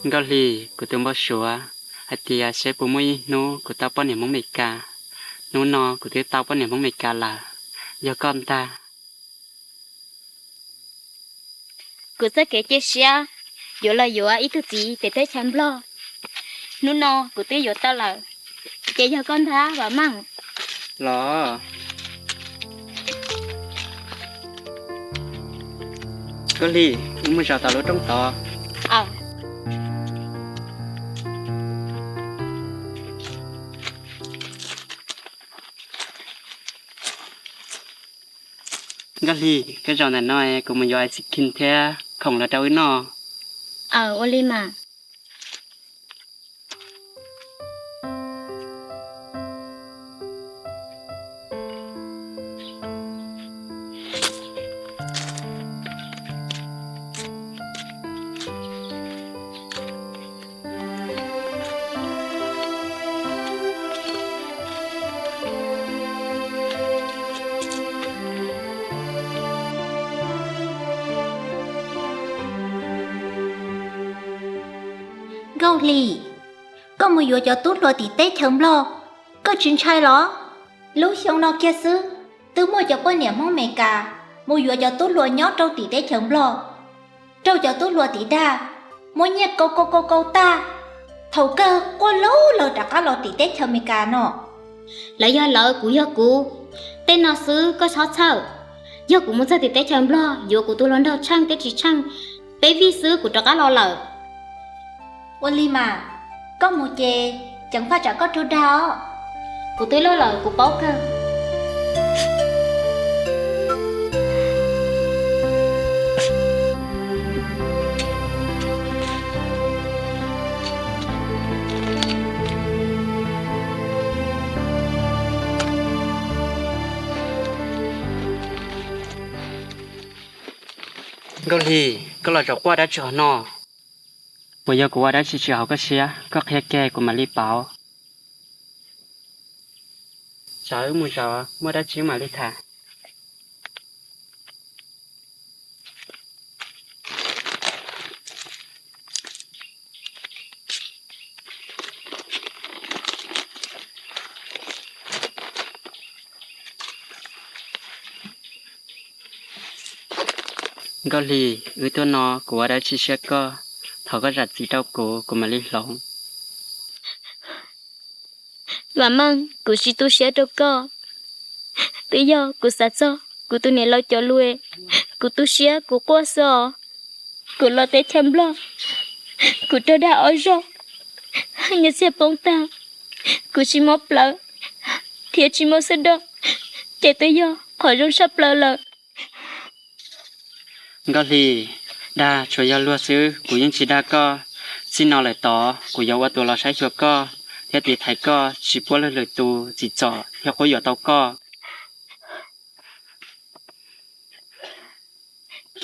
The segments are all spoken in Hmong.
Nkauj Hli, kuv tus npau suav hais tias seb puas muaj ib hnub kuv tau poj niam Hmoob Meskas. Hnub no kuv twb tau poj niam Hmoob Meskas lawm, yog koj ntag. Kuv txoj kev cia siab yuav los yuav ib tug txiv tim teb chaws Nplog, hnub no kuv twb yuav tau lawm, ces yog koj ntag Vam Meej. Los, Nkauj Hli, wb mus zaum tom lub roob tod. Nkauj Hli, koj zaum ntawm no kuv mus yuav ice cream thiab khoom los rau wb noj. Aw, ua li mas. Nkauj Hli, koj mus yuav cov tub hluas tim teb chaws Nplog, koj tsis ntshai los? Lub xyoo no kiag xwb, twb muaj cov poj niam Hmoob Meskas mus yuav cov tub hluas nyob rau tim teb chaws Nplog, rau cov tub hluas tim dag, muab nyiaj kau kau kau kau tag, thaum kawg quaj lug lug rov qab los tim teb chaws Amelikas no. Lawv yog lawv, kuv yog kuv, tej no xwb koj txhob txhawj. Yog kuv mus txog tim teb chaws Nplog yuav kuv tus hluas nraug tsheej thiab tsis tsheej, peb vij xwb kuv rov qab los lawm. Ua li mas, koj mus ces ceev faj tsam koj raug dag os. Kuv twb loj lawm kuv paub kawg. Nkauj Hli, koj los zaum quaj dab tsi hauv no? Puas yog kuv ua dab tsi tsis haum koj siab? Koj qhia kiag kuv mam li pauv. Tsam wb mus zaum, muaj dab tsi mam li tham. Nkauj Hli, wb tuaj no kuv ua dab tsi siab koj, thov koj zam txim rau kuv, kuv mam li hloov. Vam Meej, kuv tsis tu siab rau koj. Twb yog kuv xav txog kuv tus niam laus cov lus, kuv tu siab kuv quaj xwb os. Kuv los teb chaws Nplog, kuv raug dag ob zaug, nyiaj txiag poob tag, kuv tsis muaj plawv thiab tsis muaj xub dog, ces twb yog qhov zoo tshaj plaws lawm. Nkauj Hli, dag tsuas yog luag xwb, kuv yeej tsis dag koj. Txij no lawm tod kuv yuav ua tus los saib xyuas koj thiab tiv thaiv koj tsis pub leej twg tus txim txom thiab quab yuam tau koj.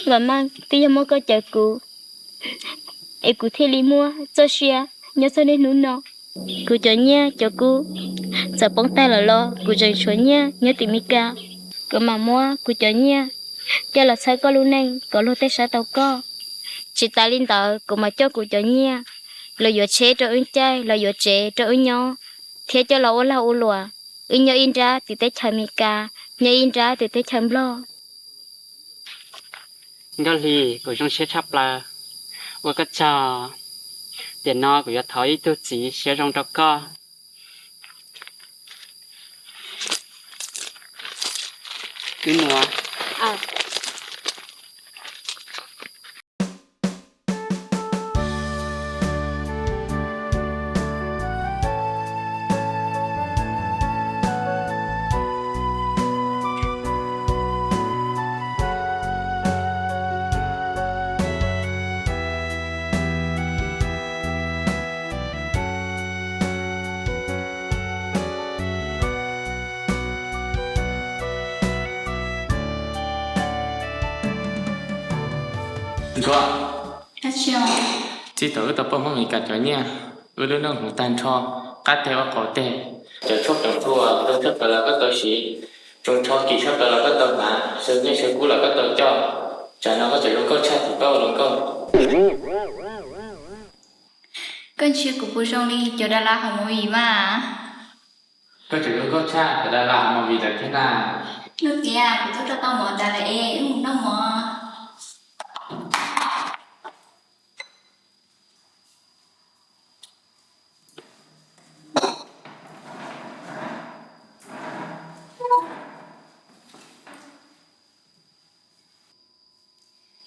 Vam Meej, twb yog muaj koj cawm kuv, es kuv thiaj li muaj txoj sia nyob txog niaj hnub no. Kuv cov nyiaj cov kub txawm poob tag lawm los kuv tseem tshuav nyiaj nyob tim Mes Kas, kuv mam muab kuv cov nyiaj coj los txhawb koj lub neej kom luag tej saib tau koj. Tsis tas li ntawd kuv mam coj kuv cov nyiaj los yuav tsheb rau wb caij, los yuav tsev rau wb nyob, thiab coj los ua lag ua luam. Wb nyob ib nrab tim teb chaws Mes Kas, nyob ib nrab tim teb chaws Nplog. Nkauj Hli, kuv zoo siab tshaj plaws, ua koj tsaug. Tiam no kuv yuav thov ib tug txiv siab zoo rau koj. Wb mus. Ntsuag, txij thaum wb tau poj Hmoob Mes Kas cov nyiaj, wb lub neej hmoov tag nrho, qab teg ua qaum teg. Cov tshuaj peem hlua zoo tshaj plaws los koj tau siv, tsoos tsho kim tshaj plaws los koj tau hnav, xyaw nyiaj xyaw kub los koj tau coj. Tsam no koj tseem zoo nkauj tshaj thaum koj ua hluas nkauj. Ntsia kuv puas zoo li cov das las hauv movie mas. Koj tseem zoo nkauj tshaj cov das las hauv movie ntawd thiab na. Nuj Tias, kuv twb rau tau mov tas lawm es wb mus noj mov.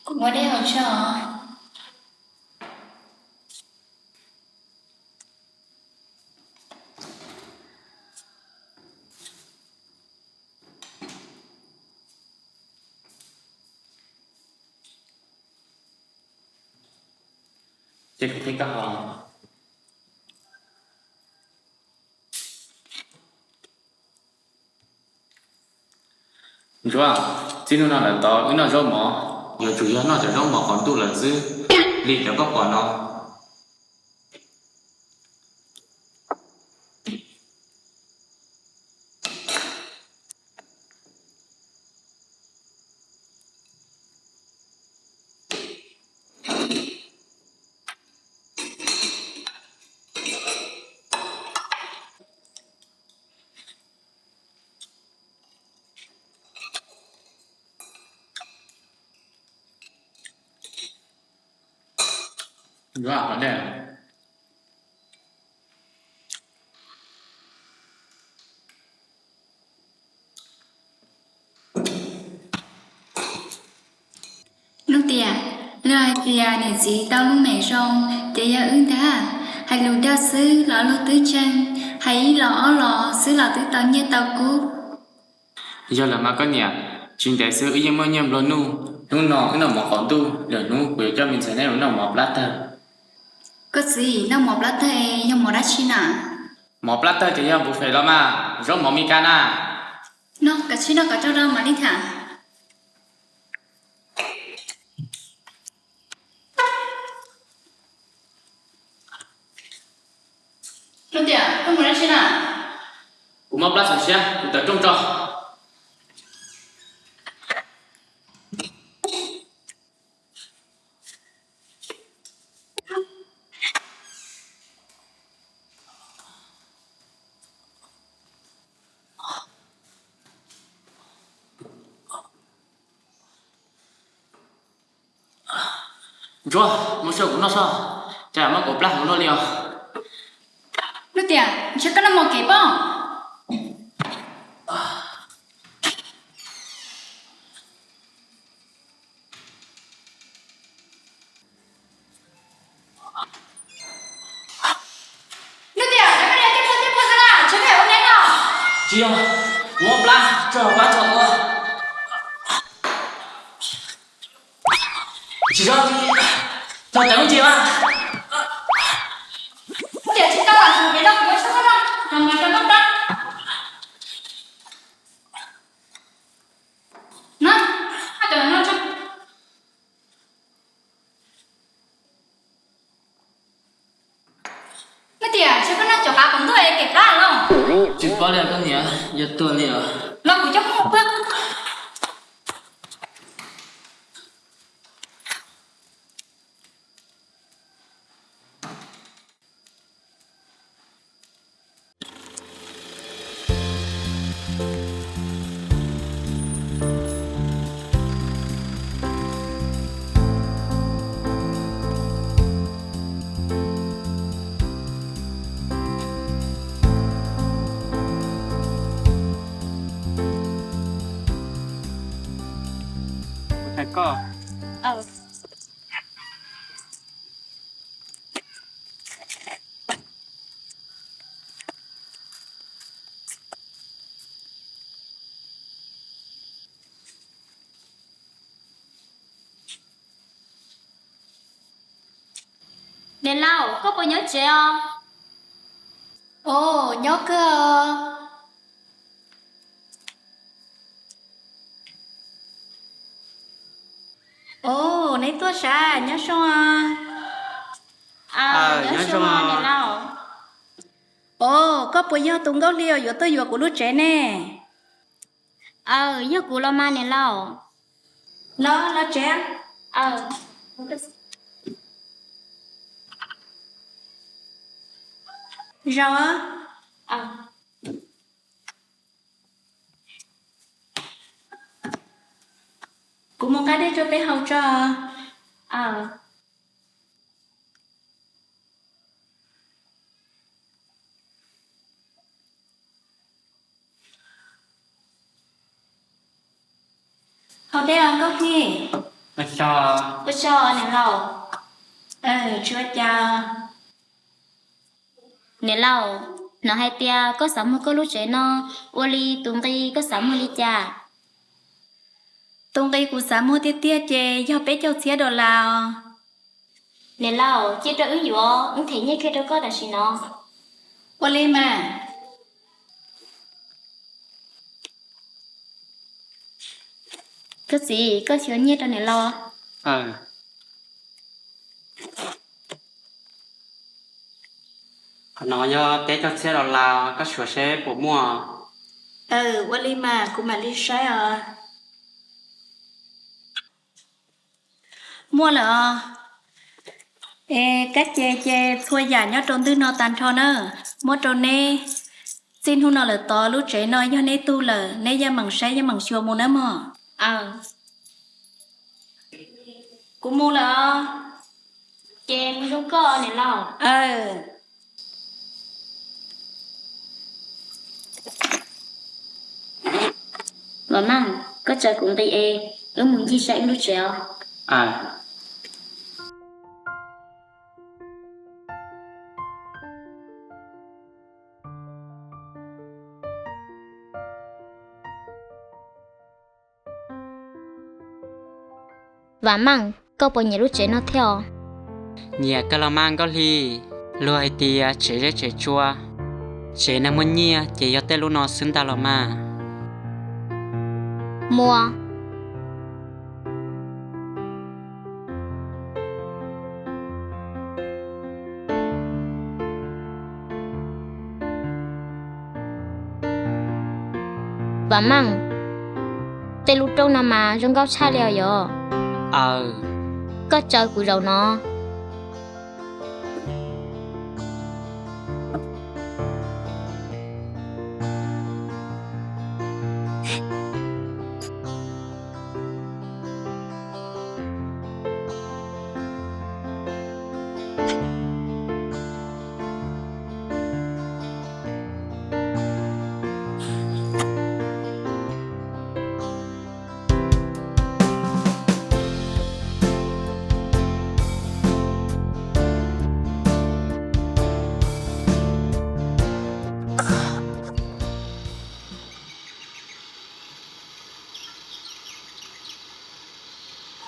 Kuv muab dej haus tso. Ces kuv qhib koj ho. Ntsuag, txij hnub no lawm tod wb noj zaub mov, yuav tsum yog noj cov zaub mov qaum ntuj lawm xwb, li cov koj pom no. Nuj Tias, luag hais tias niam txiv tau lub neej zoo ces yog wb ntag. Hais lus dag xwb los luag twb ntseeg, hais ib los ob los xwb los twb tau nyiaj tau kub. Yog lawm mas koj niam, tsis ntev xwb wb yeej muaj nyiaj nplua nuj. Hnub no wb noj mov qaum ntuj, lwm hnub kuv yuav coj me ntxhais nej mus noj mov plab tawg. Koj txiv, noj mov plab tawg yog mov dab tsi na? Mov plab tawg ces yog buffet los mas, zaub mov Mes Kas na. No, kav tsij noj kom tsau rau mam li tham. Nuj Tias, koj mus dab tsi na? Kuv mob plab xav siab, kuv tawm rooj tso. Ntsuag, mus saib kuv noj sob, cas muab kuv plab heev luaj li os. Nuj Tias, ntshe koj noj mov kev pob. Nuj Tias, koj niag tib plhuav tib plhuav xwb na, tsis phem ua neeb los? Tsis yog, kuv mob plab, tso plab tso ua. Tsis tso, tso tawm mus tsis mas. Nuj Tias, tsis tau lam tus kev rau kuv ua tshab no, no mas rau noj plab. Na, haj cov no tso. Nuj Tias, ntshe koj noj cov qav qaum ntuj es kev plab los? Tsis paub li koj niam, yog tuag li os. Los kuv coj koj mus pw. Kuv thaiv koj. Niam laus, koj puas nyob tsev os? Os, nyob kawg os. Os, neb tuaj sav, nyob zoo os. Os, koj puas yog tus Nkauj Hli uas yuav tuaj yuav kuv lub tsev ne? Aw, yog kuv los mas niam laus. Los, los tsev. Aw. Zaum, kuv mus nqa dej rau peb haus tso. Haus dej os Nkauj Hli. Ua tsaug niam laus. Tsis ua cas. Niam laus, hnov hais tias koj xav muag koj lub tsev no, ua li tus nqi koj xav muag li cas? Tus nqi kuv xav muag tiag tiag ces yog peb caug txhiab dollar os. Niam laus, cia rau wb yuav, wb them nyiaj kiag rau koj tam sim no. Ua li mas. Koj txiv, koj xyuas nyiaj rau niam laus. Qhov no yog peb caug txhiab dollar, koj xyuas seb puas muaj. Ua li mas kuv mam li saib os. Muaj lawm os. Es kab ce ces txhua yam nyob rau ntwg no tag nrho na, muab rau neb. Txij hnub no lawm tod lub tsev no yog neb tug lawm, neb yeej meem saib yeej meem xyuas mus nawb mog. Kuv mus lawm os. Ces mus zoo koj niam laus. Vam Meej, koj tsaws kuv nqi es wb mus ncig saib wb lub tsev os. Vam Meej, koj puas nyiam lub tsev no thiab os? Nyiam kawg los mas Nkauj Hli. Luag hais tias tsev zeb tsev tsua, tsev neeg muaj nyiaj ces yog tej lub no xwb ntag los mas. Muaj. Vam Meej, tej lub roob no mas zoo nkauj tshaj li os yog. Aw, koj tsaws kuv zaum no.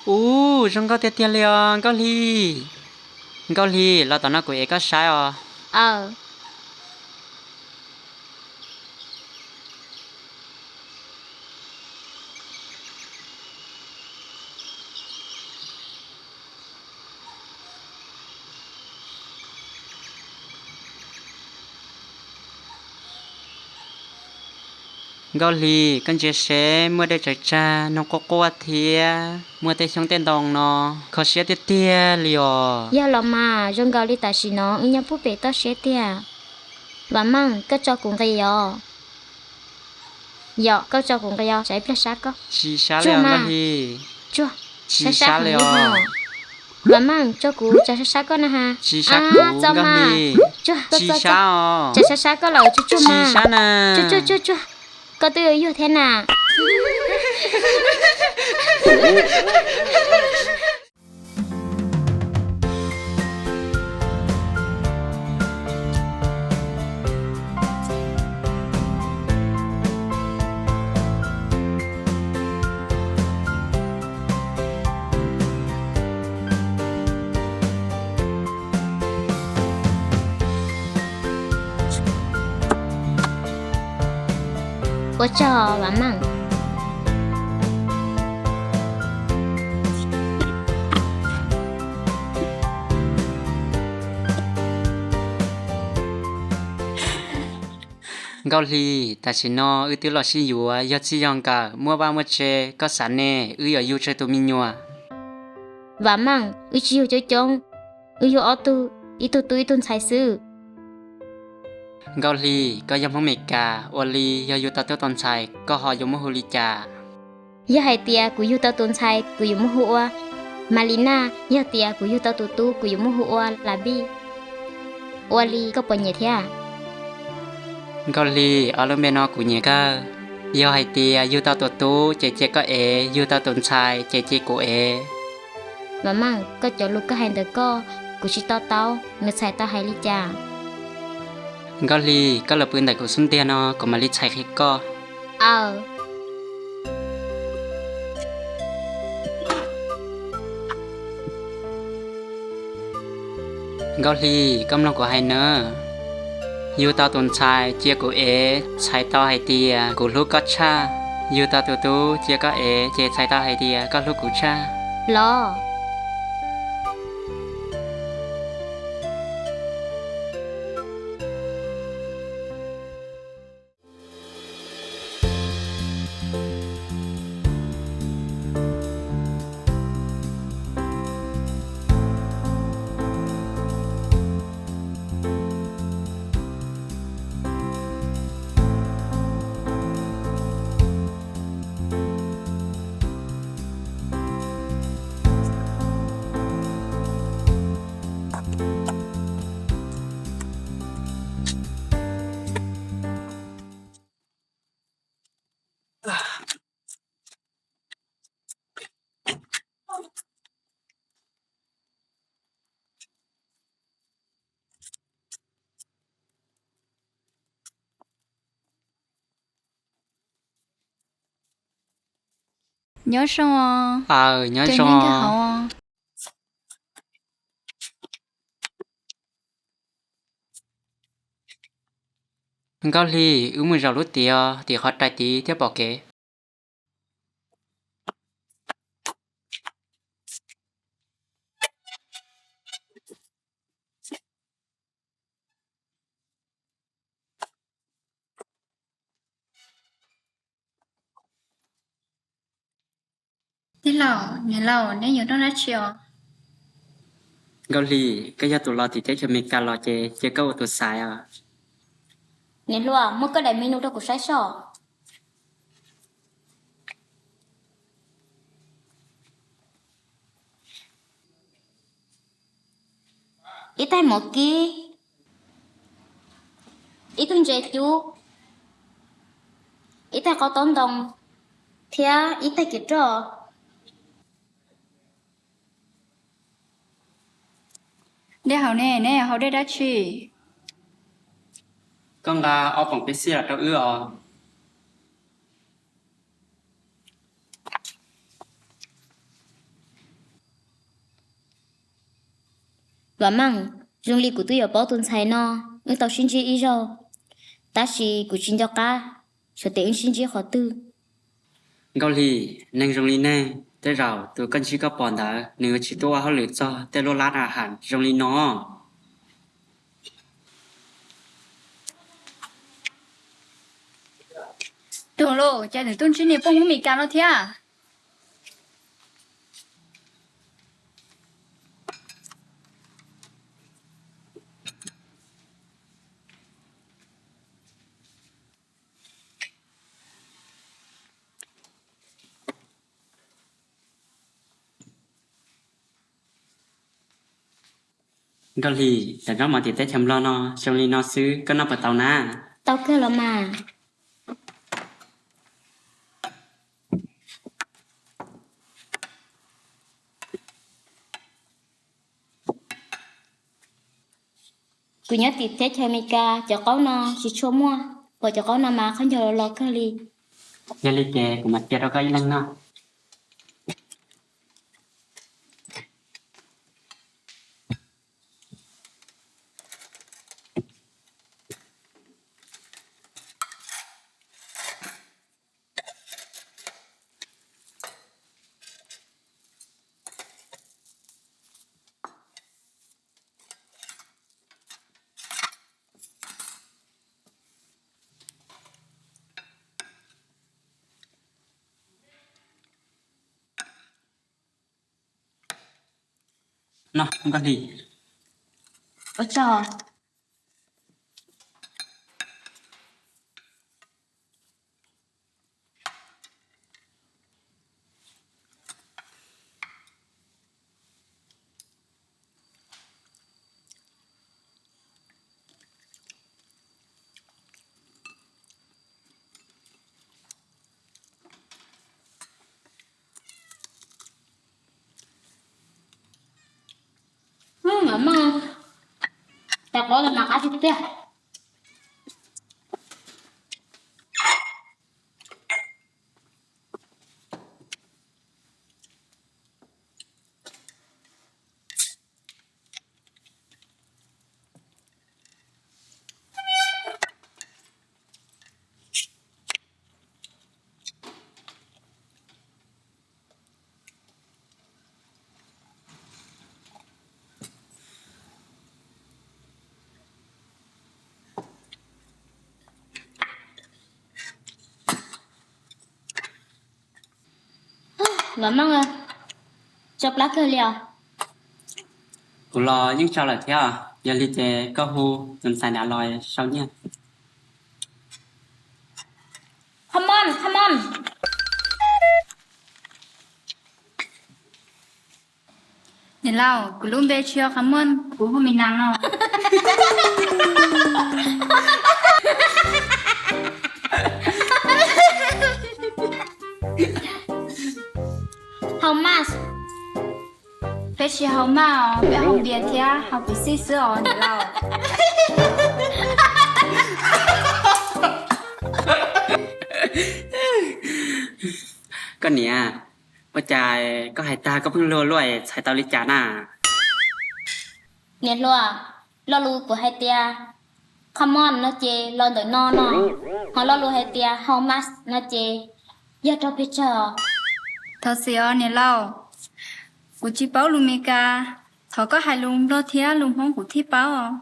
Ub, zoo nkauj tiag tiag li os Nkauj Hli. Nkauj Hli, los tom no kuv ev koj saib os. Aw. Nkauj Hli, koj ntsia seb muaj dej tsaws tsag, noog quaj quaj thiab muaj tej xyoob tej ntoo no, kho siab tiag tiag li os. Yog los mas, zoo nkaus li tam sim no wb nyob pub pem toj siab tiag. Vam Meej, koj tso kuv nqi os. Yog koj tso kuv nqi os, tsam ib pliag sab koj. Tsis sab li os Nkauj Hli. Tsuag, tsis sab sab li os. Vam Meej, tso kuv tsam sab sab koj na ha. Tsis sab kuv Nkauj Hli. Tsuag, tsis sab os. Tsam sab sab koj lawm, tsuag tsuag mas. Tsis sab na. Tsuag tsuag tsuag tsuag. Koj twb yuag yuag thiab na. Ua tsaug Vam Meej. Nkauj Hli, tam sim no wb twb los sib yuav yog txij yog nkawm, muaj vaj muaj tse, koj xav ne, wb yuav yug tsawg tus me nyuam? Vam Meej, wb tsis yug coob coob, wb yug ob tug, ib tug tub ib tug ntxhais xwb. Nkauj Hli, koj yog Hmoob Meskas, ua li yog yug tau tub tau ntxhais koj ho yuav muab hu li cas? Yog hais tias kuv yug tau tus ntxhais kuv yuav muab hu ua Malina, yog tias kuv yug tau tus tub kuv yuav muab hu ua Lavij. Ua li koj puas nyiam thiab? Nkauj Hli, ob lub npe no kuv nyiam kawg. Yog hais tias yug tau tus tub ces cia koj ev, yug tau tus ntxhais ces cia kuv ev. Vam Meej, koj cov lus koj hais ntawd koj, kuv tsis to taub nws txhais tau hais li cas. Nkauj Hli, koj los pw ntawm kuv xub ntiag no kuv mam li txhais qhia koj. Aw. Nkauj Hli, koj mloog kuv hais nawb. Yug tau tus ntxhais cia kuv ev txhais tau hais tias kuv hlub koj tshaj. Yug tau tus tub cia koj ev ces txhais tau hais tias koj hlub kuv tshaj. Los. Nyob zoo. Aw, nyob zoo. Nkauj Hli, wb mus zaum lub tiaj tim qhov rais tid thiab pom kev. Tij laug, niam laus, neb yuav noj dab tsi os? Nkauj Hli, koj yog tus los tim teb chaws Amelikas los ces cia koj ua tus xaiv os. Niam hluas, muab koj daim menu rau kuv saib soj. Ib tais mov kib, ib tug ntses cub, ib tais qau taub ntoo, thiab ib tais kev roj. Dej haus ne, neb haus dej dab tsi? Koj nqa ob poom peb xij los rau wb os. Vam Meej, zoo li kuv twb yuav paub tus ntxhais no, wb tau sib ntsib ib zaug, tab sis kuv tsis nco qab xyov tias wb sib ntsib qhov twg. Nkauj Hli, neeg zoo li neeg, tej zaum tus koj ntsib koj pom ntawd nws yuav tsis tuaj ua hauj lwm txog tej lub lab a has zoo li no. Tus lauj, cas nws tuaj ntsib niag poj Hmoob Meskas no thiab? Nkauj Hli, cov zaub mov tim teb chaws Nplog no zoo li no xwb, koj noj puas tau na? Tau kawg los mas. Kuv nyob tim teb chaws Amelikas cov qaub no tsis tshua muaj, pom cov qaub no mas khaub ncaws los los kawg li. Yog li ces kuv mam cia rau koj ib leeg noj. Noj, Nkauj Hli. Ua tsaug. Mog, cov qos los mas qab tiag tiag. Vam Meej, tsau plab kawg li os. Kuv los yeej tsau lawm thiab, yog li ces koj hu tus ntxhais nrad los sau nyiaj. Come on, come on. Niam laus, kuv lub npe tsis yog Qhov Muaj, kuv hu Mis Nas no. How much? Peb tsis haus maj os, peb haus npias thiab haus Pepsi xwb os niam laus. Koj niam, ua cas koj hais tag koj pheej luag luaj, txhais tau li cas na? Niam hluas, lo lus kuv hais tias come on no ces los ntawm no no, ho lo lus hais tias how much no ces yog rau pes tsawg? Thov txim os niam laus, kuv tsis paub lus Meskas, thov koj hais lus Nplog thiab lus Hmoob kuv thiaj paub os.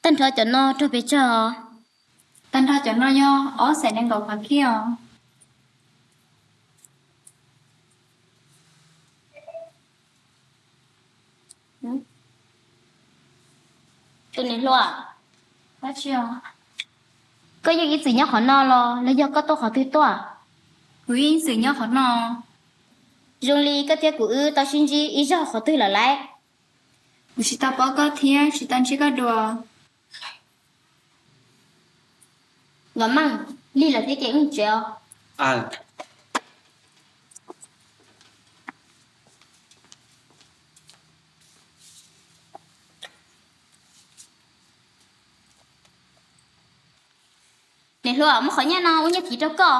Tag nrho cov no rau pes tsawg? Tag nrho cov no yog ob xees nees nkaum phav kij os. Tus niam hluas, koj yeej ib txwm nyob qhov no los los yog koj tuaj qhov twg tuaj? Kuv yeej ib txwm nyob qhov no. Zoo li koj thiab kuv wb tau sib ntsib ib zaug qhov twg lawm lauj? Kuv tsis tau paub koj thiab tsis tau ntsib koj dua. Vam Meej, lig lawm thiab ces wb tsev os. Niam hluas, muab qhov nyiaj no ua nyiaj thiv rau koj.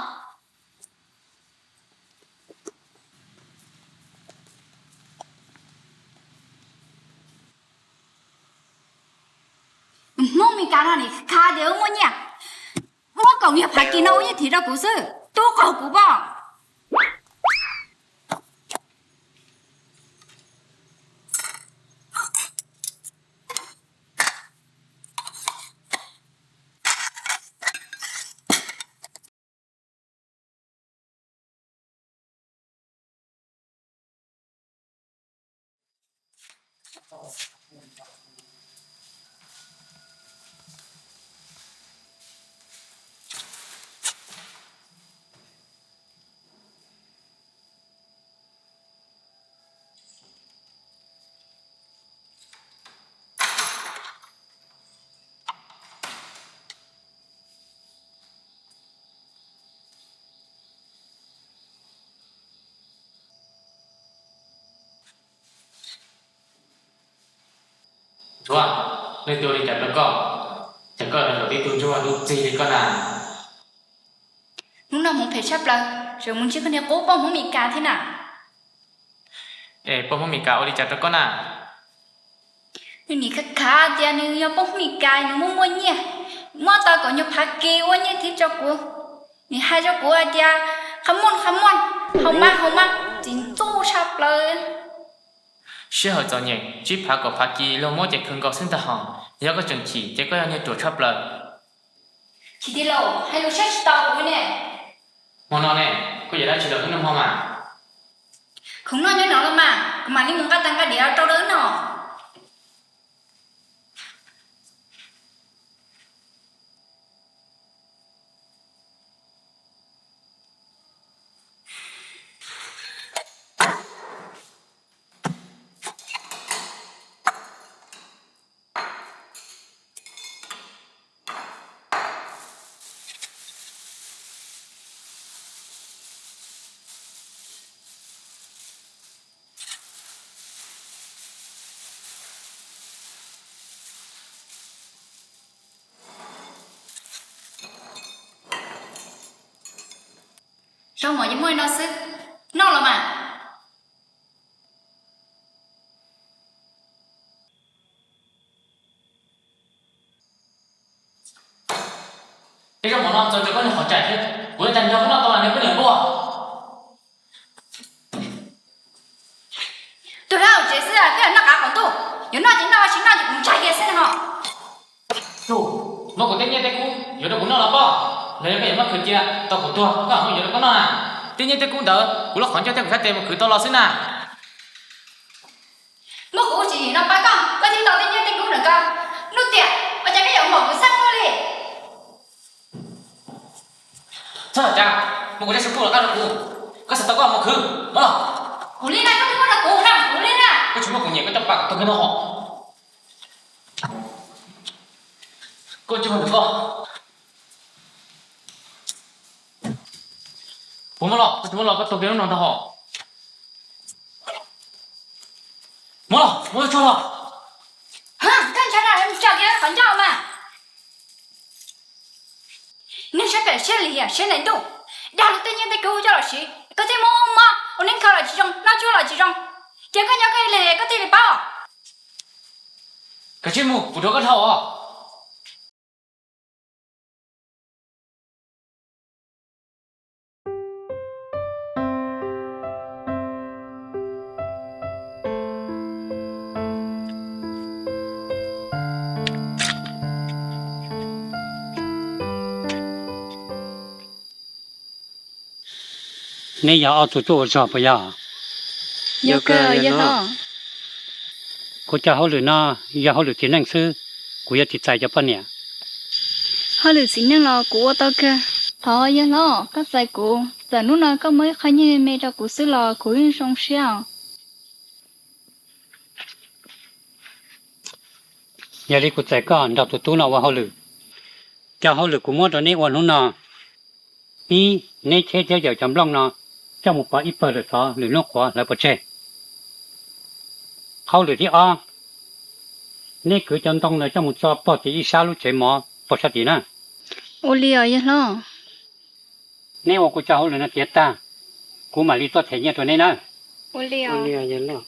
Hmoob Meskas no nim khav tias wb muaj nyiaj, muab kaum yog phav kis no ua nyiaj thiv rau kuv xwb, tub qaug kuv pob. Ntsuag, leej twg ua li cas rau koj? Ces koj los zaum tib tug ntsuag tus txig li koj na. Hnub no hmoov phem tshaj plaws, tseem mus ntsib koj niag qub poj Hmoob Meskas thiab na. Es poj Hmoob Meskas ua li cas rau koj na? Nws nim khav khav tias nws yog poj Hmoob Meskas, nws muaj muaj nyiaj, muab tau kaum nyuag phav kis ua nyiaj thiv rau kuv. Nws hais rau kuv hais tias, qha muaj qha muaj, haus mas haus mas, txiv ntxub tshaj plaws. Sij hawm txom nyem, tsib phav kaum phav kis luag muab ces khaws nkaus xwb ntag hos. Yog koj tseem chim ces koj yog niag ruam tshaj plaws. Tsis tij laus, hais lus siab tsis tau kuv ne. Hmo no ne, koj yuav dab tsi los wb noj hmo mas? Khoom noj nyob no los mas, kuv mam li mus nqa tas nqa diav rau lawv noj. Cov mov ces muaj li no xwb, noj los mas. Tej zaub mov no txaus rau koj noj qhov tsaim thiab, kuv yuav tag nrho koj noj tau los nws peb niam npua. Tus hlob tsev xwb, koj yuav noj qab qaum ntuj, yuav noj ces noj, tsis noj ces kuv ntshai kiag xwb no. Tus, muab kuv tej nyiaj tej kub yuav rau kuv noj los poj, los yog koj yuav muab khwv cia tau kuv tuag koj ho yuav rau koj noj na. Tej nyiaj tej kub ntawd kuv lub qhov ncauj thiab kuv sab tes mus khwv tau los xwb na. Muab kuv ua tswv yim no pab koj, koj thiaj tau tej nyiaj tej kub ntawm ko. Hnub tiam ua cas koj yuav mom kuv xab luaj li? Txhob hais cas, muab kuv tej saw kuj los qab rau kuv, koj xav tau koj mus khwv, muab los. Kuv li na, koj twb muab rau kuv na, kuv li na. Koj tsis muab kuv nyiam koj coj pam kom tuag kiag no hos. Koj tsis muab kuv, kuv muab los, koj tsis muab los koj tuag kiag hnub no ntag hos. Muab los, muab tsuag los. Koj ntshai na, tso kiag qhov ncauj mas. Neeg siab phem siab lim hiam siab ntev ntuj, dag luag tej nyiaj tej kub coj los siv, koj thiaj muab mob ua neeb kho los tsis zoo, noj tsuag los tsis zoo, ces koj nyob koj ib leeg koj thiaj li paub. Kav tsij mus, kuv nrog koj dhau os. Neb yog ob tug tuaj ua zog puas yog? Yog kawg, yog hlob. Kuv cov hauj lwm no yog hauj lwm txiv neej xwb, kuv yuav tsis txais cov poj niam. Hauj lwm txiv neej los kuv ua tau kawg. Thov yog hlob koj txais kuv, txawm hnub no koj muab ib qho nyiaj me me rau kuv xwb los kuv yeej zoo siab os. Yog li kuv txais koj nrog tus tub no ua hauj lwm. Cov hauj lwm kuv muab rau neb ua hnub no, ib, neb cheb thiab yaws cov nplooj no coj mus pov ib pawg lwm xov lwm hnub qhuav hlawv pov tseg. Hauj lwm thib ob, neb kwv cov ntoo no coj mus txo pog tim ib sab lub tsev mov pog sab tid na. Ua li os yawg hlob. Neb ua kuv cov hauj lwm no tiav tag, kuv mam li tuaj them nyiaj rau neb na. Ua li os.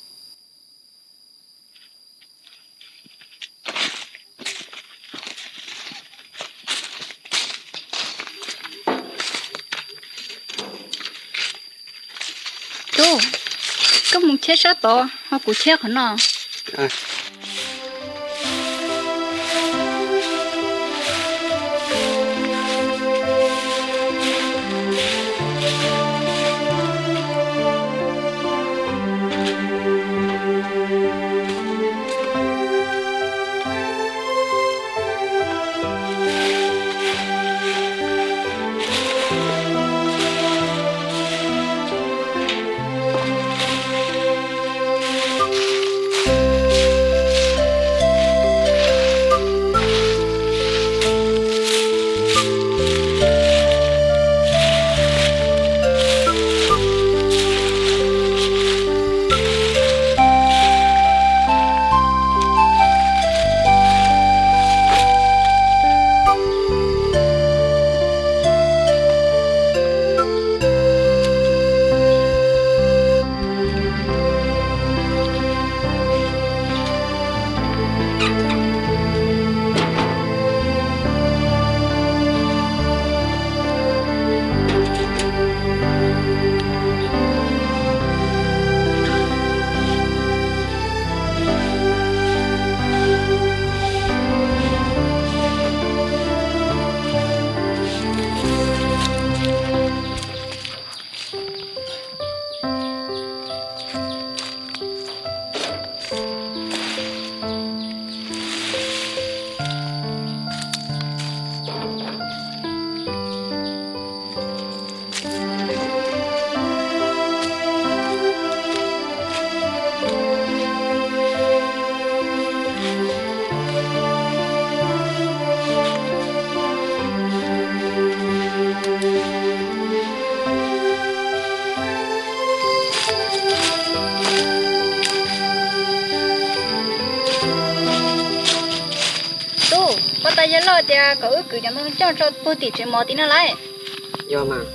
Tub, koj mus cheb sab tod ho kuv cheb qhov no. Tub, puas tas yawg laus tias kom wb kwv cov ntoo coj tso puag tim tsev mov tim no lawm? Yog mas.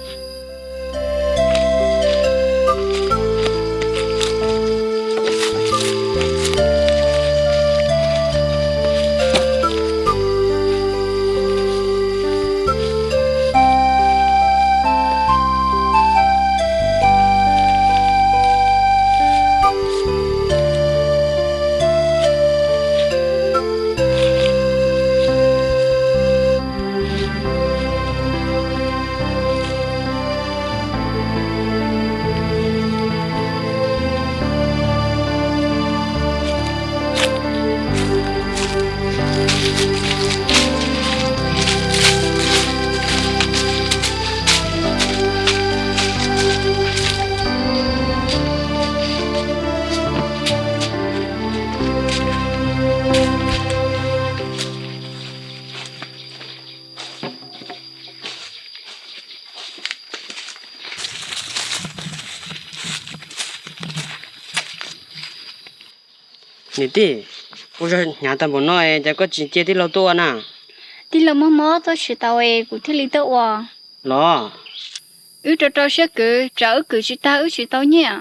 Niam tij, ua zog hnyav tag npaum no es cas koj tsis cia tij laug tuaj ua na? Tij laug mob mob tuaj tsis tau es kuv thiaj li tuaj ua. Los, wb rau rau siab kwv, tsam wb kwv tsis tag wb tsis tau nyiaj.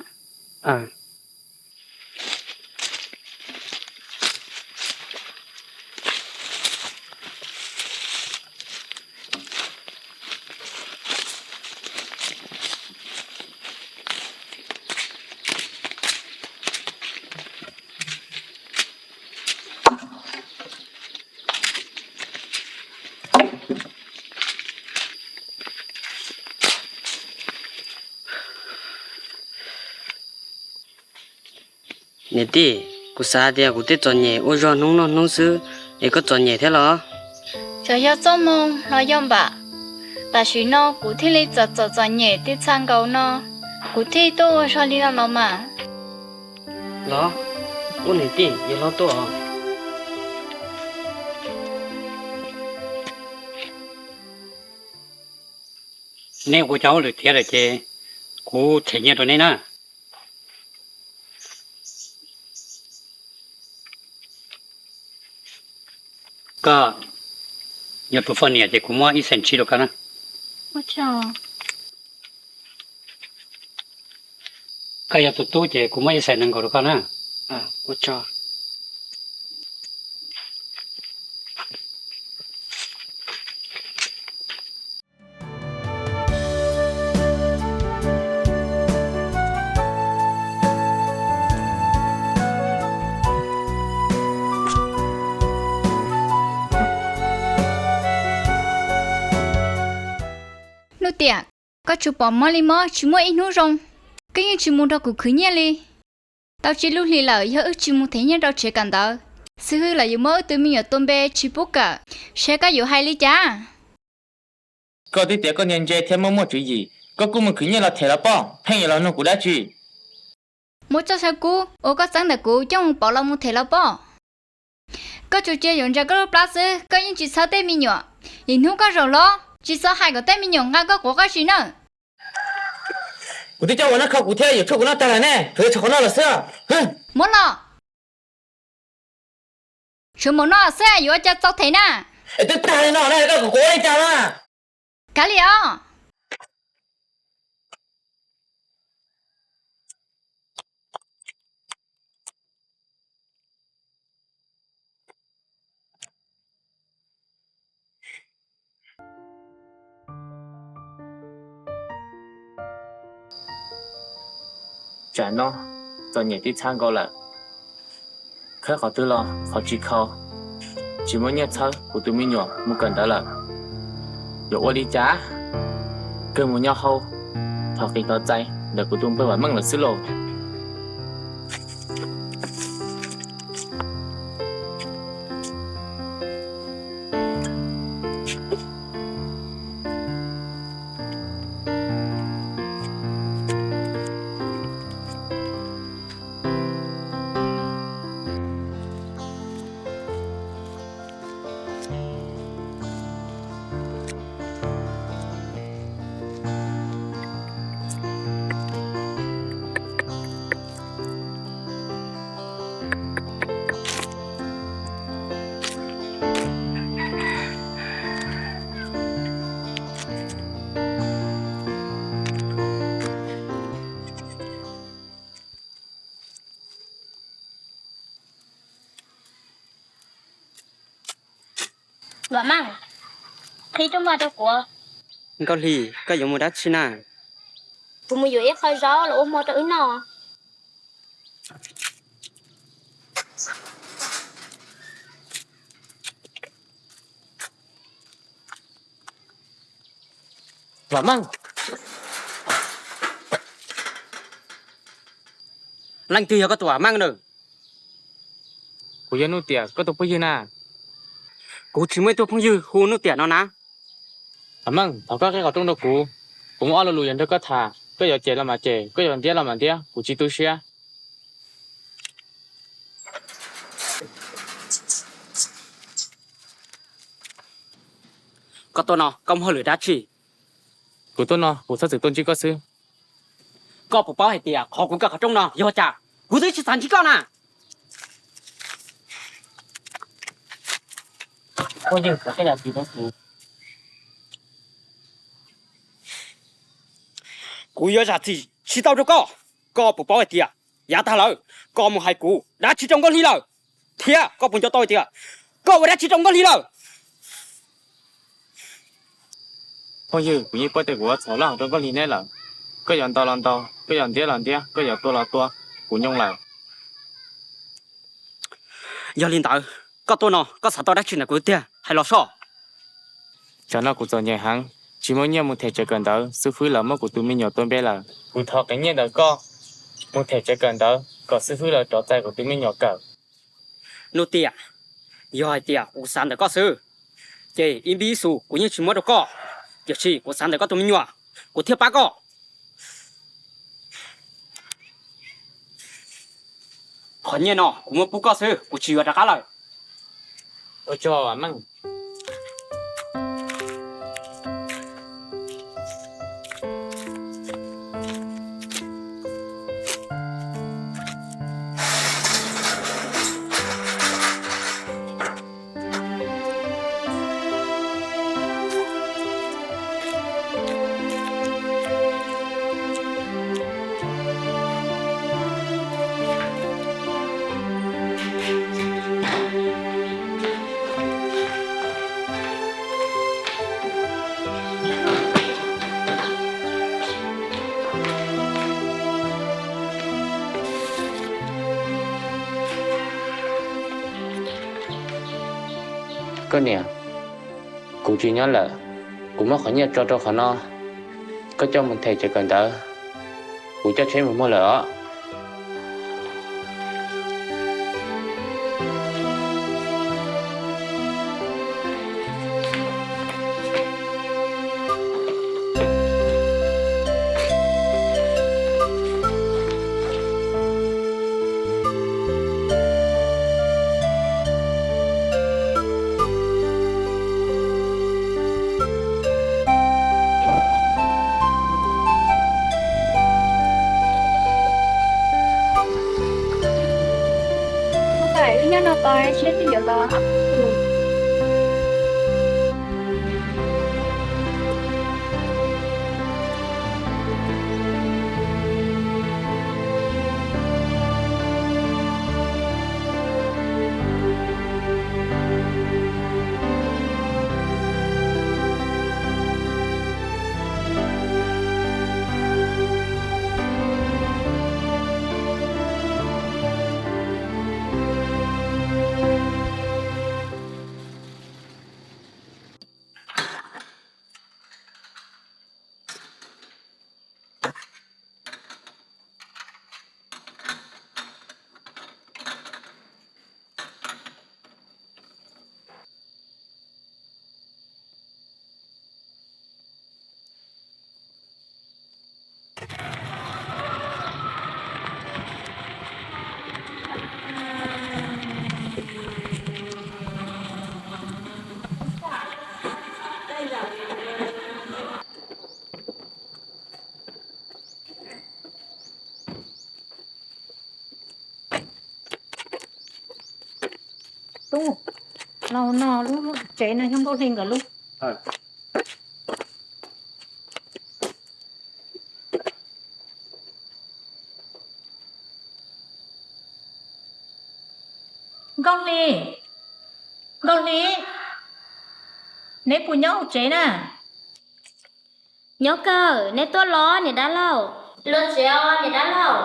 Niam tij, kuv xav hais tias kuv tej txom nyem ua zog hnub noj hnub xwb, es koj txom nyem thiab los? Tsuas yog txoj moo los yog npam, tam sim no kuv thiaj li txom txom txom nyem tib txha nkaus no, kuv thiaj tuaj ua zog li no los mas. Los, ua niam tij yuav hlob tuaj os. Neb ua cov hauj lwm tiav lawm ces kuv them nyiaj rau neb na. Koj yog tus poj niam ces kuv muab ib xees tsib rau koj na. Koj yog tus tub ces kuv muab ib xees nees nkaum rau koj na. Nuj Tiam, koj tsuas pom mob li mob tsis muaj ib hnub zoo, koj yeej tsis mus nrog kuv khwv nyiaj li. Tau tsib lub hlis lawm yog wb tsis mus them nyiaj rau tsev kawm ntawv, xib hwb lawv yuav muab wb tus me nyuam tua npe tsis pub kawm, saib koj yuav hais li cas? Koj twb tias koj ntse ntse thiab muaj muaj tswv yim, koj kuj mus khwv nyiaj los them los poj, pheej yuav los nug kuv dab tsi? Muab txoj saw kub uas koj txeeb ntawm kuv coj mus pauv los mus them los poj. Koj tsuas cia yuav ntsia koj lub plab xwb, koj yeej tsis txhawb tej me nyuam. Ib hnub koj zaum hlob tsis txhob hais kom tej me nyuam nqa koj quav qab zis nawb. Kuv twb coj ua noj kho kuv thiab yuav tshuaj kuv noj tag lawm ne, tsuas yog tshuav qhov no los xwb. Muab los. Tshuav npaum no xwb yuav ua cas txaus them na. Es twb tag li no na, koj kom kuv ua li cas na? Kav liam os. Tsam no txom nyem tib txhab nkaus lawm, khawb qhov twg los qhov tsis khaus, tsis muaj nyiaj txhawb kuv tus me nyuam mus kawm ntawv lawm. Yuav ua li cas? Kawg mus nyob hauv, thov qis thov txais ntawm kuv tus npawg Vam Meej lawm xwb lauj. Vam Meej, qhib rooj vag rau kuv. Nkauj Hli, koj yuav mus dab tsi na? Kuv mus yuav ib qho zaub los ua hmo rau wb noj. Vam Meej, leej twg yog koj tus Vam Meej na? Kuv yog Nuj Tiam, koj tus phooj ywg na. Kuv tsis muaj ib tug phooj ywg hu Nuj Tiam no na. Vam Meej, thov koj qhib qhov rooj rau kuv. Kuv muaj ob lo lus yuav nrog koj tham, koj yuav cem los mas cem, koj yuav ntiab los mas ntiab, kuv tsis tu siab. Koj tuaj no koj muaj hauj lwm dab tsi? Kuv tuaj no kuv txhob txwm tuaj ntsib koj xwb. Koj puas paub hais tias qhov kuv kaw qhov rooj no yog cas? Kuv twb tsis xav ntsib koj na. Phooj ywg, koj yog txiv neej txiv. Kuv yuav zam txim tsis tau rau koj. Koj puas paub hais tias yav tag lawm koj mus hais kuv dab tsi rau Nkauj Hli lawm? Thiab koj puas nco tau hais tias koj ua dab tsi rau Nkauj Hli lawm? Phooj ywg, kuv yeej paub tias kuv ua txhaum loj heev rau Nkauj Hli neb lawm. Koj yuav ntau los ntau, koj yuav ntiab los ntiab, koj yuav tua los tua, kuv nyoo lawm. Yog li ntawd, koj tuaj no koj xav tau dab tsi ntawm kuv tiag, hais los soj. Tsam no kuv txom nyem heev, tsis muaj nyiaj mus them tsawv kawm ntawv, xib fwb lawv muab kuv tus me nyuam tua npe lawm. Kuv thov qev nyiaj ntawm koj mus them tsawv kawm ntawv kom xib fwb lawv rov txais kuv tus me nyuam kawm. Nuj Tiam, yog hais tias kuv xav ntawm koj xwb, ces ib npib ib xus kuv yeej tsis muab rau koj, tiam sis kuv xav ntawm koj tus me nyuam, kuv thiaj pab koj. Qhov nyiaj no kuv muab pub koj xwb, kuv tsis yuav rov qab lawm. Ua tsaug Meej. Koj niam, kuv tsis nyob lawm, kuv muab qhov nyiaj tso rau qhov no, koj coj mus them tsawv kawm ntawv, kuv coj tsheb mus muag lawm os. Tub, los no lub tsev no yog Nkauj Hli nkawd lub. Nkauj Hli, Nkauj Hli, neb puas nyob hauv tsev na? Nyob kawg, neb tuaj los niam dab laug? Los tsev os niam dab laug.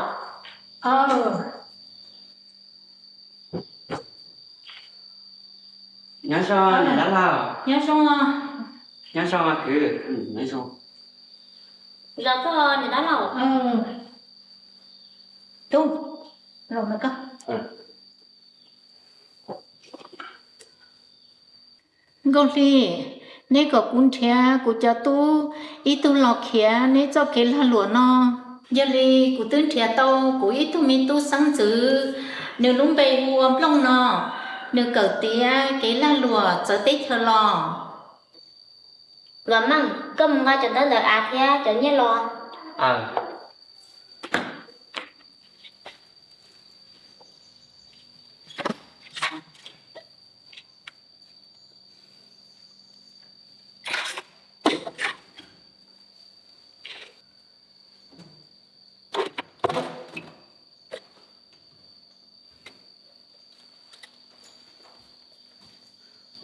Nyob zoo niam dab laug. Nyob zoo. Nyob zoo kwv. Zoo kawg niam dab laug. Tub, los mas koj. Nkauj Hli, neb kom kuv nrhiav kuv cov tub ib tug los khiav neb txoj kev lag luam no. Yog li kuv twb nrhiav tau kuv ib tug me tub xeeb ntxwv, nws lub npe hu ua Nplooj no, nws kawm tiav kev lag luam txawv teb chaws los. Vam Meej, koj mus nqa cov ntawv ntawm av thiab cov nyiaj los.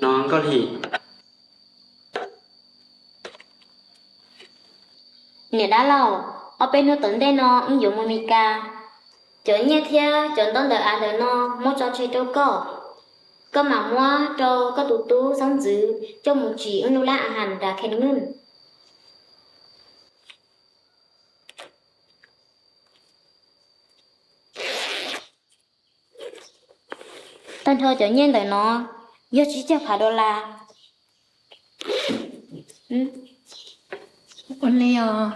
no Nkauj Hli. Niam dab laug, ob peb hnub tom ntej no wb yuav mus Mes Kas. Cov nyiaj thiab cov ntaub ntawv av ntawm no muab tso tseg rau koj. Koj mam muab rau koj tus tub Xab Ntxwv coj mus tsim wb lub lab a has nram Khees Nuj. Tag nrho cov nyiaj ntawm no yog tsib caug phav dollar. Ua li os.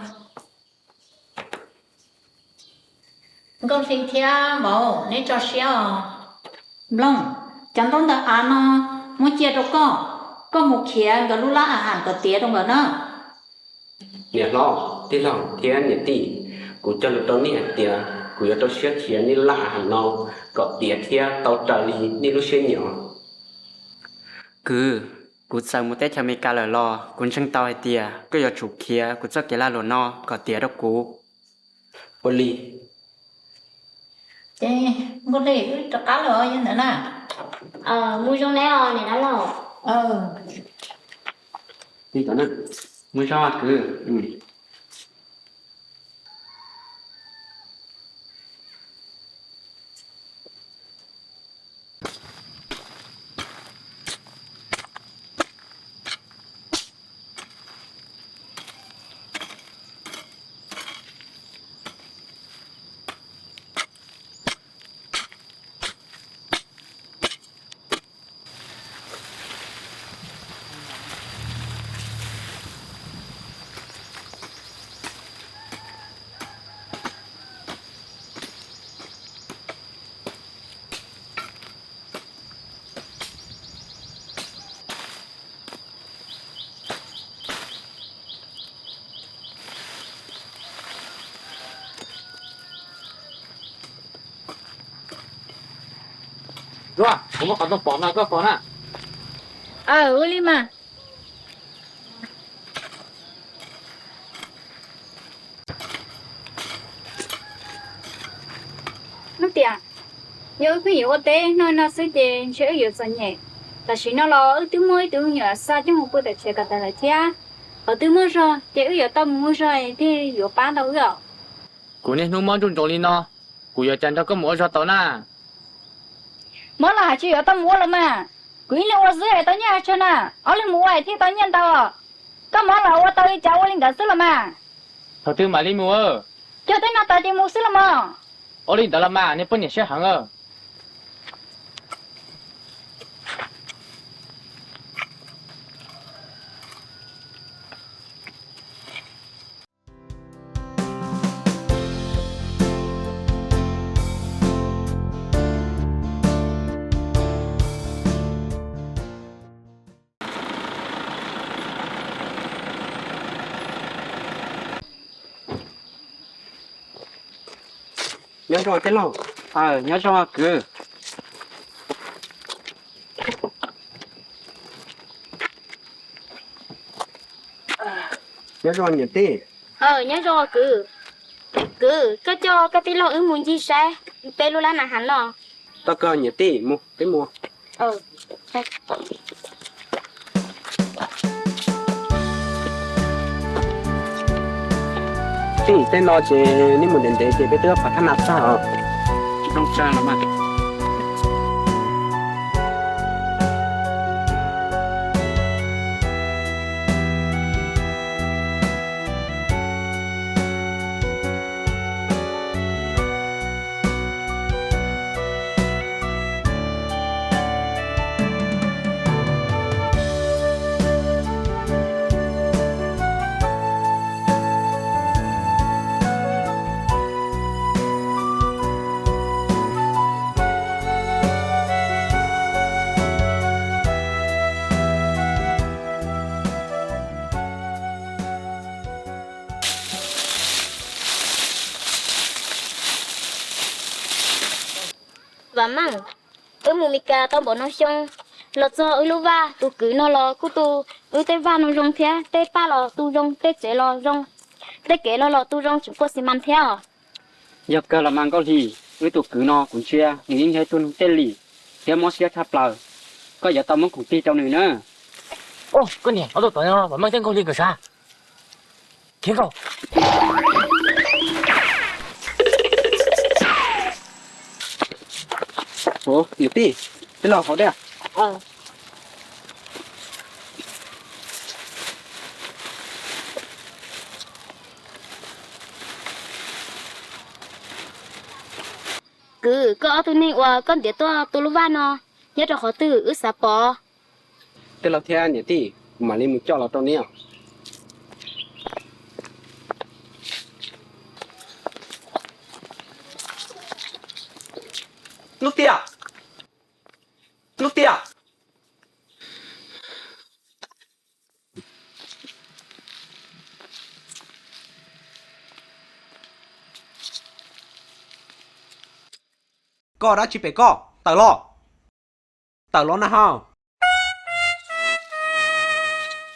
Nkauj Hli thiab Vauv, neb tso siab os. Nplooj, cov ntaub ntawv av no muab cia rau koj, koj mus khiav nkawd lub lab a has kom tiav rau nkawd na. Niam hlob, tij laug thiab niam tij, kuv cog lus rau nej hais tias kuv yuav rau siab khiav nej lub lab a has no kom tiav thiab tau raws li nej lub siab nyiam. Kwv, kuv txawm mus teb chaws Amelikas lawm los kuv ntseeg tau hais tias koj yuav tsum khiav kuv txoj kev lag luam no kom tiav rau kuv. Ua li. Ces Nkauj Hli, wb rov qab lawm os yog ntawd na. Mus zoo neb os niam dab laug. Li ntawd na, mus zoo kwv. Duab, kuv muab qhov rooj pov no koj pov na. Aw, ua li mas. Hnub tias, yog wb pheej yuav ua teb noj no xwb ces ntshe wb yuav txom nyem. Tam sim no los wb twb muaj ib tug me nyuam xa coj mus pw tom tsev kom tas lawm thiab. Qhov twg muaj zog ces wb yuav tau mus muag zog thiaj yuav pab tau wb os. Kuv niaj hnub mob nruj ntsoov li no, kuv yuav cas nrog koj mus ua zog tau na? Mob los hais tsis yuav tau mus ua los mas. Kuv ib leeg ua xwb es tau nyiaj tsawg na, ob leeg mus ua thiaj tau nyiaj ntau. Koj mob los ua tau li cas ua li ntawd xwb los mas. Thaum twg mam li mus? Cog teb no tas ces mus xwb los mas. Ua li ntawd los mas, niag poj niam siab heev. Nyob zoo tij laug. Aw, nyob zoo kwv. Nyob zoo niam tij. Aw, nyob zoo kwv. Kwv, koj coj koj tij laug wb mus ncig saib peb lub lab na has no. Tau kawg niam tij, mus peb mus. Tij, tej no ces nej mus ntev ntev ces peb twb pom thaj nas tag os. Tsis zoo tsa los mas. Vam Meej, wb mus Mes Kas tau npaum no xyoo, los txog wb lub vaj tus kwv no los kuj tu wb tej vaj no zoo thiab, tej paj los tu zoo, tej tsev los zoo, tej kev los los tu zoo tsis quaj xi mas thiab os. Yog kawg los mas Nkauj Hli, wb tus kwv no kuv ntsia nws yeej yog ib tug neeg tej lim thiab mob siab tshaj plaws. koj yuav tau muab khoom tig rau nws na. Koj niam, ob tug tom no Vam Meej thiab Nkauj Hli nkawd sab. Khiav nkaus. Ua niam tij, peb los hauv thiab. Kwv, koj ob tug neeg uas koj ntiav tuaj tua lub vaj no nyob rau qhov twg wb xav pom. Tij laug thiab niam tij, kuv mam li mus coj los rau neb os. Nuj Tiam! Nuj Tiam! Koj dab tsi pem koj? Tawm los! Tawm los na ho!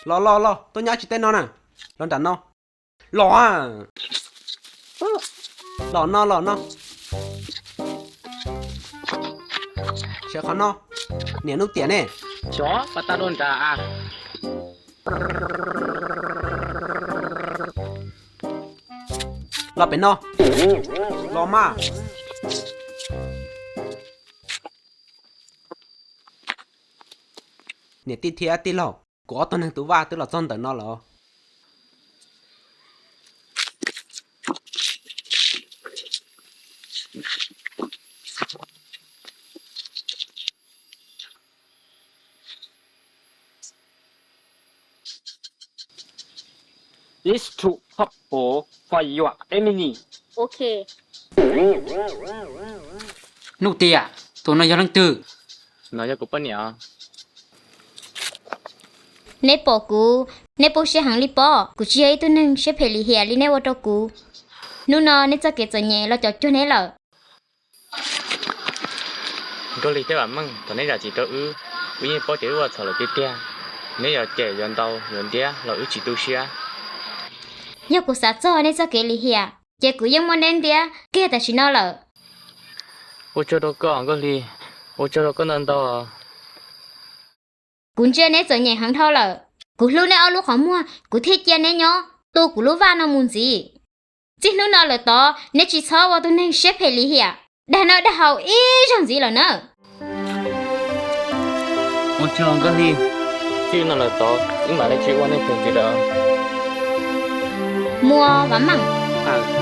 Los los los, tuaj nyob tsis tej no na. Los nram no. Los a! Los no los no. Sawv qhov no. Niam Nuj Tiam ne? Xyov, pas tas dua nrad. Los pem no. Los mas. Niam tij thiab tij laug, kuv ob tug neeg tua vaj twb los txog ntawm no lawm. These two couples for your Emily. Ok. Nuj Tiam, tus no yog leej twg? No yog kuv poj niam. Neb pom kuv, neb poob siab heev li pob. Kuv tsis yog ib tug neeg siab phem lim hiam li neb ua rau kuv. Hnub no neb txoj kev txom nyem los cuag cuag neb lawm. Nkauj Hli thiab Vam Meej, thaum neb zam txim rau wb, wb yeej paub tias wb ua txhaum lawm tiag tiag. Neb yuav cem yuav ntaus yuav ntiab los wb tsis tu siab. Yog kuv xav txog neb txoj kev lim hiam, ces kuv yeej muab neb ntiab kiag tam sim no lawm. Ua tsaug rau koj Nkauj Hli, ua tsaug rau koj ntau ntau. Kuv ntsia neb txom nyem heev dhau lawm, kuv hlub neb ob lub qhov muag kuv thiaj cia neb nyob tu kuv lub vaj no mus ntxiv. Txij hnub no lawm tod neb tsis txhob ua tus neeg siab phem lim hiam, dag noj dag haus ib zaug ntxiv lawm na. Ua tsaug Nkauj Hli, txij no lawm tod wb mam li tsis ua neeg phem ntxiv lawm. Muas Vam Meej.